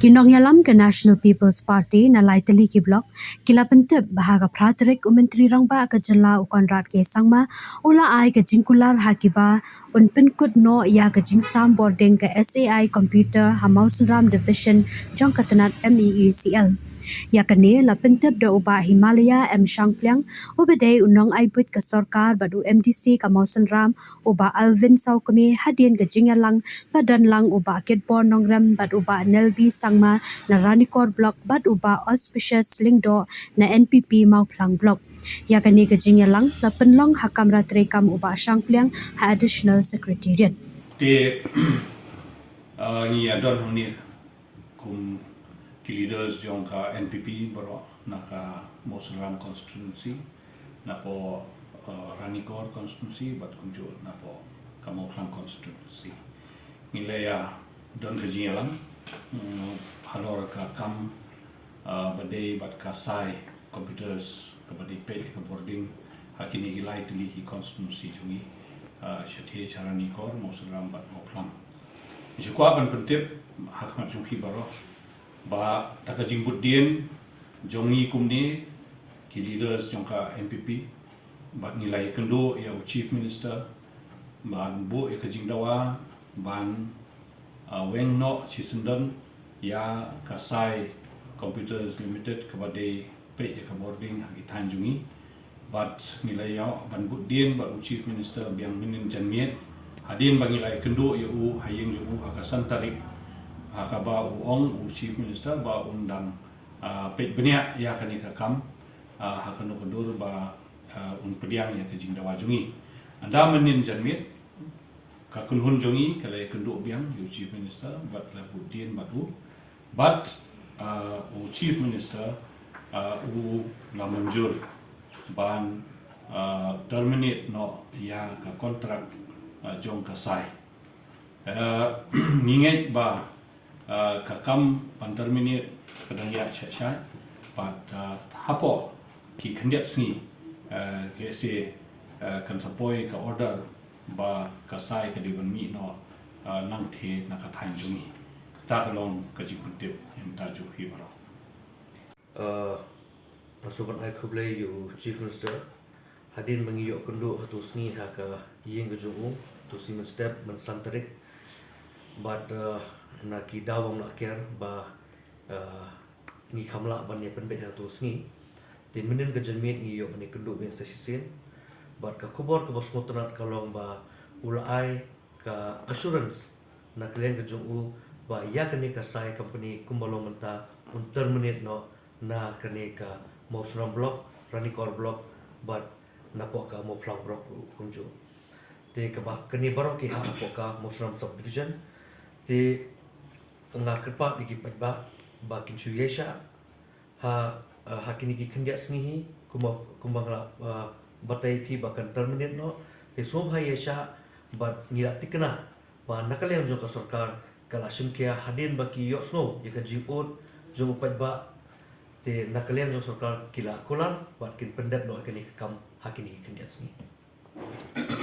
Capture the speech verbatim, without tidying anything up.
Ki nongïalam ka National People's Party na lai tylli ki block ki la pyntip ba ha ka phra tarik u Myntri Rangbah ka jylla u Conrad K Sangma u la ai ka jingkular ha kiba un pynkut noh ïa ka jingsam bording ka S A I computer ha Mawsynram Division jong ka tnat M E E C L. Ïa kane la pyntip da u Bah Himalaya M Shangpliang, uba dei u nongai buit ka sorkar bad u M D C ka Mawsynram, u Bah Alvin Sawkmie, hadien ka jingïalang ba don lang u Bah Kitbor Nongrem bad u Bah Nelby Sangma na Ranikor Block bad u Bah Auspicious Lyngdoh na N P P Mawphlang Block. Ïa kane ka jingïalang la pynlong ha kamra treikam u Bah Shangpliang ha Additional Secretariat. Te, uh, ngi ïa don hangne kum ki leaders jong ka N P P baroh na ka Mawsynram constituency, napoh, uh, Ranikor constituency, bad kumjuh napoh ka Mawphlang constituency. Ngi la ïa don ka jingïalang, mm, halor ka kam, uh, ba dei bad ka sai computers kaba dei peit ïa ka bording ha kine ki lai tylli ki constituency jong ngi, uh, Shadhej, Ranikor, Mawsynram bad Mawphlang. Ngi kwah ban pyntip ha khmat jong phi baroh ba da ka jingbud dien jong ngi kumne ki leaders jong ka N P P, bad ngi la ïakynduh ïa u Chief Minister ban buh ïa ka jingdawa ban, uh, weng noh shisyndon ïa ka Sai Computers Limited kaba dei peit ïa ka bording ha ki thaiñ jong ngi. Bad ngi la ïoh ban bud dien bad u Chief Minister biang mynnin janmiet hadien ba ngi la ïakynduh ïa u ha ïing jong u ha ka san tarik, ha kaba u ong u Chief Minister ba un dang, ah, peit bniah ïa kane ka kam, ah, ha kano ka dur ba, ah, un pdiang ïa ka jingdawa jong ngi. Ynda mynnin janmiet ka kynhun jong ngi ka la ïakynduh biang ïa u Chief Minister bad la bud dien bad u. Bad, uh, u Chief Minister, uh, u la mynjur ban, uh, terminate noh ïa ka contract, uh, jong ka Sai. Uh, ngi ngeit ba, uh, ka kam ban terminate ka dang ïaid shai shai bad, uh, hapoh ki khyndiat sngi, uh, lehse, uh, kan sa poi ka order ba ka Sai ka dei ban mih noh, ah, nangtei na ka thaiñ jong ngi. Kata ka long ka jingpyntip ïa mynta jong phi baroh. Ah, nga sngewbha ban ai khublei ïa u Chief Minister hadien ba ngi ïoh kynduh ha tu sngi ha ka ïing ka jong u, tu sngi mynstep mynsan tarik. Bad, ah, na ki daw ba nga la ker ba, ah, ngi kham lah ban ïa pynbeit ha tu sngi. Te mynnin ka janmiet ngi ïoh ban ïakynduh biang sa shisien. Bad ka khubor kaba sngewtynnat ka long ba u la ai ka assurance na ka liang ka jong u ba ïa kane ka Sai company kumba long mynta un terminate noh na kane ka Mawsynram block, Ranikor block, bad napoh ka Mawphlang block ruh kumjuh. Te kaba kane baroh ki hap hapoh ka Mawsynram subdivision. Te nga kyrpad ïa ki paidbah ba kin shu ïaishah ha, eh, ha kine ki khyndiat sngi hi, kumba, kumba nga la, eh, batai ïa phi ba kan terminate noh. Te sngewbha ïaishah bad ngi la thikna ba na ka liang jong ka sorkar ka la shim khia hadien ba ki ïohsngew ïa ka jingud jong u paidbah. Te na ka liang jong sorkar ki la kular bad kin pyndep noh ïa kane ka kam ha kine ki khyndiat sngi.